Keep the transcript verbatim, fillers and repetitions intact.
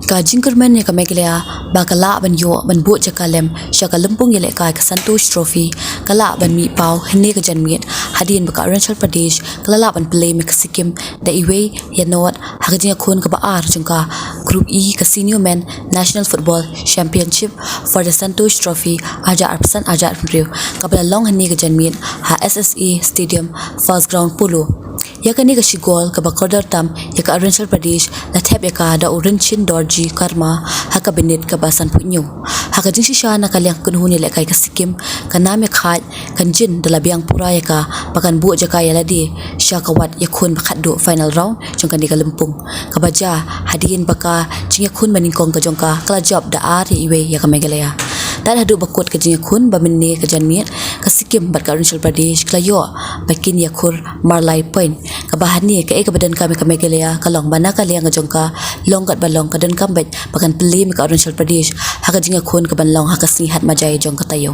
Ka jingkyrmen ïa ka Meghalaya ba ka lah ban ïoh ban bud jaka lem sha ka lympung ïalehkai ka Santosh Trophy ka lah ban mih paw hynne ka janmiet, hadien ba ka Arunachal Pradesh ka la lah ban pynlem ïa ka Sikkim da iwei ïa nod ha ka jingïakhun kaba ar jong ka Group E ka Senior Men National Football Championship for the Santosh Trophy arhajar arphew san arhajar arphew hynriew, kaba la long hynne ka janmiet ha S S A Stadium, First Ground Polo. Ïa kane ka shi gol kaba kordor tam ïa ka Arunachal Pradesh la thep ïa ka da u Rinchin Dorji Karma ha ka minit kaba sanphew hynñiew. Ha ka jingshisha na ka liang ka kynhun ïalehkai ka Sikkim, ka nam ïa ka khaid kan jin da la biang pura ïa ka ba kan buh jaka ïa lade sha ka wat ïakhun ba khatduh, final round, jong kane ka lympung, kaba jia hadien ba ka jingïakhun banyngkong ka jong ka ka la jop da ar ïa iwei ïa ka Meghalaya. Tad haduh ba kut ka jingïakhun ba mynne ka janmiet, ka Sikkim bad ka Arunachal Pradesh ka la ïoh ba kin ïakhun marlai point, kaba hangne kaei kaba donkam ïa ka Meghalaya ka long ba na ka liang ka jong ka, long kat ba long, ka donkam beit ba kan pynlem ïa ka Arunachal Pradesh ha ka jingïakhun kaban long ha ka sngi Hatmajai jong ka taïew.